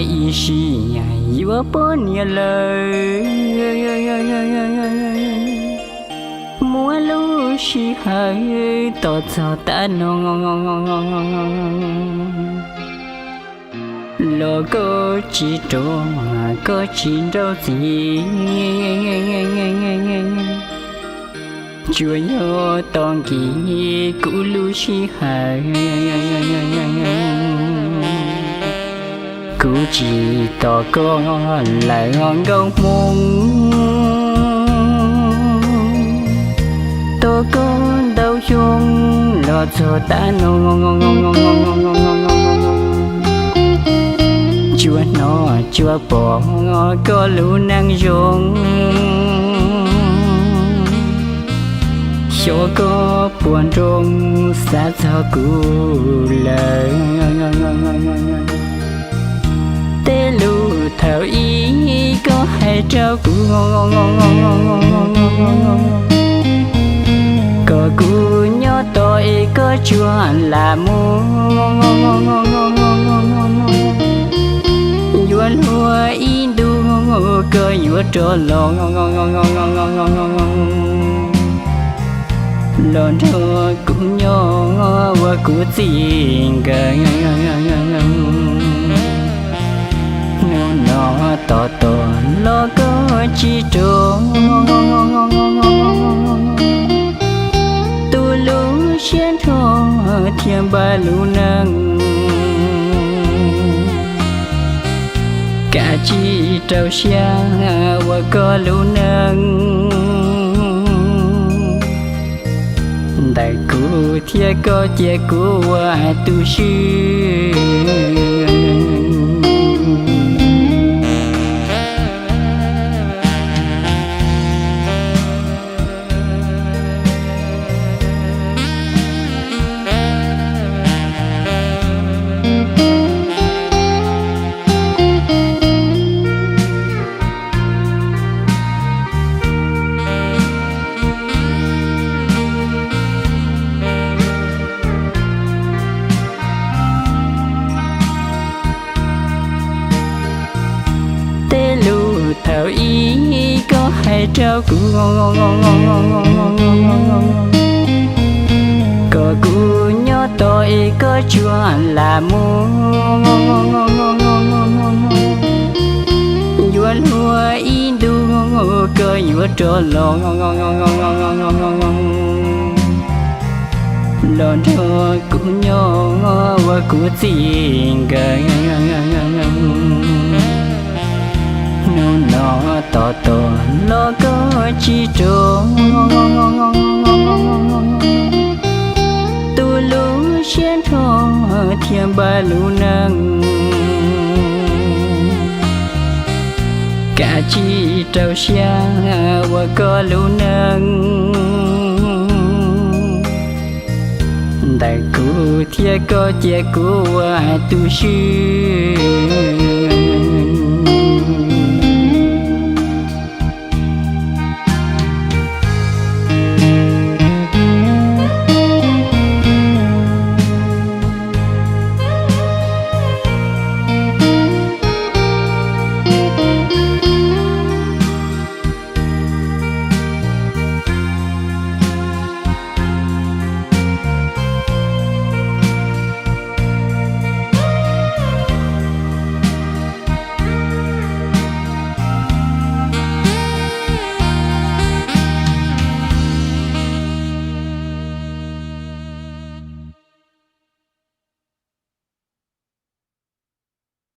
Ib sim yuav poj niam lawm, muab lub sij hawm tos txog tav no los koj tsis rov, koj tsis nrauj txiv. Tsuas yog tos nkim kuv lub sij hawm, kuv tsis tos koj lawm nkauj Hmoob. Tos koj ntau xyoo los txog tav no, tsuas hnov tsuas pom koj lub neej zoo. Xyov koj puas nroo xav txog kuv lawm. Tej lus thaum ub koj hais rau kuv, kom kuv nyob tos es koj tsuas lam mus. Yuav luag ib ntus koj yuav rov los, los nrog kuv nyob ua kuv txij nkawm. Hnub no tos tos los koj tsis rov, tu lub siab nrho thiab npaj lub neej. Kav tsij rau siab ua koj lub neej. Ntawm kuv thiab koj cia kuv ua tu swb. Tej lus thaum ub koj hais rau kuv, kom kuv nyob tos es koj tsuas lam mus. Yuav luag ib ntus koj yuav rov los, los nrog kuv nyob ua kuv txij nkawm. Hnub no tos tos los koj tsis rov, tu lub siab nrho thiab npaj lub neej. Kav tsij rau siab ua koj lub neej. Ntawm kuv thiab koj cia kuv ua tu swb.